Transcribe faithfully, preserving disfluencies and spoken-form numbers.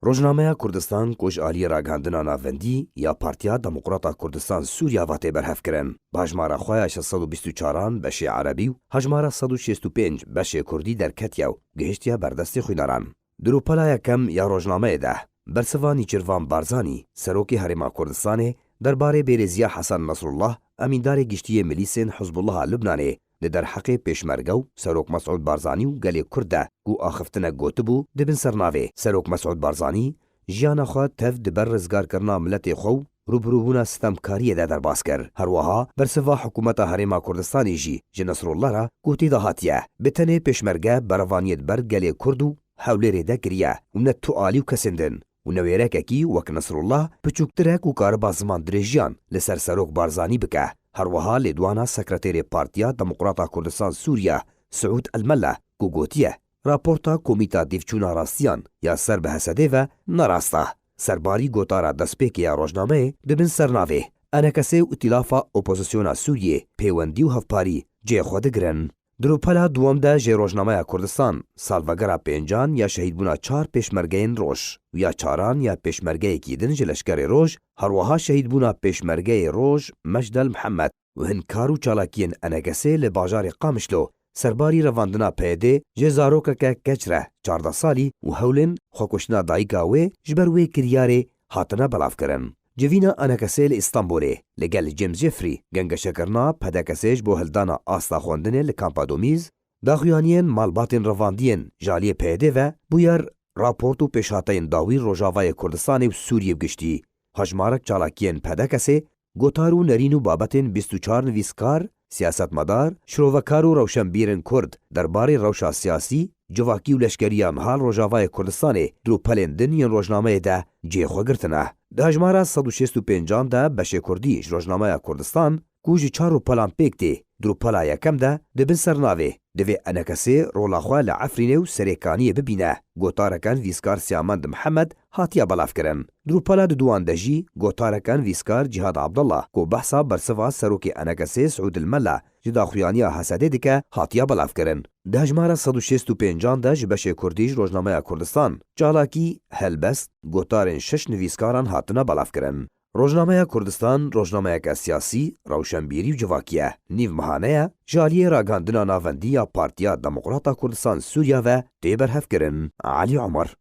Rojnameya Kurdistan ku ji aliyê ragihandina navendî ya Partiya Demokrata Kurdistan Sûriya ve tê berhevkirin, bi hejmara xwe ya şeş sed û bîst û çaran beşê erebî û hejmara sed û şêst û pênc beşê kurdî derketiye û gihiştiye ber destê xwînaran. Di rûpela yekem ya rojnameyê de, bersiva Nîçirvan Barzanî, Serokê Herêma Kurdistanê, derbarê bêrêziya Hesen Nesrullah, emîndarê giştî yê milîsên Hizbullaha Lubnanê, di derheqê Pêşmerge û Serok Mesûd Barzanî û gelê Kurd de ku axiftinek gotibû, di bin sernavê Serok Mesûd Barzanî jiyana xwe tev di ber rizgarkirina miletê xwe û rûbirûbûna sitemkariyê de derbas kir. Her wiha bersiva Hikûmeta Herêma Kurdistanê jî ji Nesrullah re ku tê de hatiye, bi tenê Pêşmerge berevaniyê di ber gelê Kurd û Hewlêrê de kiriye û ne tu alî û kesên din û ne wêrekekî wek Nesrullah piçûktir e ku kariba ziman dirêjiyan li ser Serok Barzanî bike. Her wiha lêdwana Sekreterê Partiya Demokrata Kurdistan Sûriye Siûd El Mella ku gotiye, raporta Komîta Dîvçûna Rastiyan ya ser bi Hesedê ve ne rast e. Serbarî gotara destpêkê ya rojnameyê di bin sernavê Enekesê û Îtîlafa Opozisyona Sûriyê pêwendî û hevparî cihê xwe digirin. Di rûpela duwem de jê Rojnameya Kurdistan salvegera pêncan ya şehîdbûna çar pêşmergeyên Roj û ya çaran ya pêşmergeyekî din ji Leşkerê Roj, her wiha şehîdbûna pêşmergeyê Roj Meşdel Mihemed û hin kar û çalakiyên Enekesê li bajarê Qamişlo serbarî revandina P Y D'ê jê zarokeke keç re çardeh salî û hewlên xwekuştina dayika wê ji ber wê kiryarê hatine belavkirin. Civîna Enekesê li Îstanbulê li gel James Jeffrey, gengeşekirina P D K S'ê ji bo hildana asta xwendinê li Kampa Domîz, daxuyaniyên malbatên revandiyên ji aliyê P Y D'ê ve bûyer raport û pêşhateyên dawî Rojavayê Kurdistanê û Sûriyê bi giştî, hejmarek çalakiyên P D K S'ê, gotar û nerîn û babetên bîst û çar nivîskar, siyasetmedar, şirovekar û rewşenbîrên Kurd derbarê rewşa siyasî, civakî û leşkerî ya niha li Rojavayê Kurdistanê di rûpelên din yên rojnameyê de cihê xwe girtine. Di hejmara sed û şêst û pêncan de beşê Kurdî ji Rojnameya Kurdistan ku ji çar rûpelan pêk tê, di rûpela yekem de di bin sernavê Divê Enekesê rola xwe li Efrînê û Serêkaniyê bibîne, gotareke nivîskar Siyamend Mihemed hatiye belavkirin. Di rûpela diduwan de jî gotareke nivîskar Cîhad Abdullah ku behsa bersiva Serokê Enekesê Siûd El Mella ji daxuyaniya Hesedê dike hatiye belavkirin. Di hejmara sed û şêst û pêncan de ji beşê Kurdî ji Rojnameya Kurdistan çalakî, helbest, gotarên şeş nivîskaran hatine belavkirin. Rojnameya Kurdistan rojnameyeke siyasî, rewşenbîrî û civakî ye. Nîv mehane ye, ji aliyê ragihandina navendî ya Partiya Demokrata Kurdistan Sûriya ve tê berhevkirin. Elî Omer.